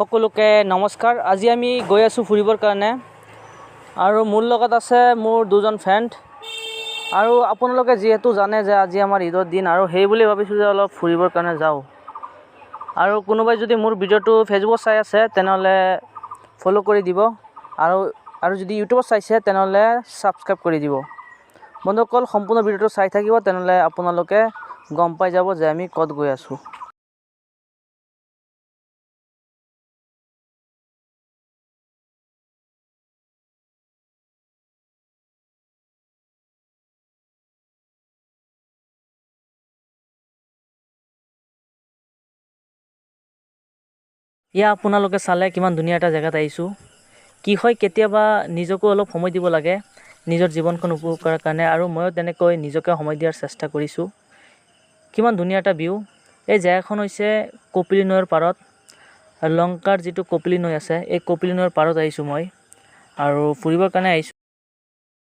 সকলোকে নমস্কাৰ। আজি আমি গৈ আছোঁ ফুৰিবৰ কাৰণে আৰু মোৰ লগত আছে মোৰ দুজন ফ্ৰেণ্ড। আৰু আপোনালোকে যিহেতু জানে যে আজি আমাৰ ঈদৰ দিন আৰু সেই বুলি ভাবিছোঁ যে অলপ ফুৰিবৰ কাৰণে যাওঁ। আৰু কোনোবাই যদি মোৰ ভিডিঅ'টো ফেচবুকত চাই আছে, তেনেহ'লে ফ'ল' কৰি দিব আৰু আৰু যদি ইউটিউবত চাইছে, তেনেহ'লে ছাবস্ক্ৰাইব কৰি দিব। বন্ধুসকল, সম্পূৰ্ণ ভিডিঅ'টো চাই থাকিব, তেনেহ'লে আপোনালোকে গম পাই যাব যে আমি ক'ত গৈ আছোঁ। এয়া আপোনালোকে চালে কিমান ধুনীয়া এটা জেগাত আহিছোঁ। কি হয়, কেতিয়াবা নিজকো অলপ সময় দিব লাগে নিজৰ জীৱনখন উপভোগ কৰাৰ কাৰণে আৰু ময়ো তেনেকৈ নিজকে সময় দিয়াৰ চেষ্টা কৰিছোঁ। কিমান ধুনীয়া এটা ভিউ! এই জেগাখন হৈছে কপিলী নৈৰ পাৰত। লংকাৰ যিটো কপিলী নৈ আছে, এই কপিলী নৈৰ পাৰত আহিছোঁ মই আৰু ফুৰিবৰ কাৰণে আহিছোঁ।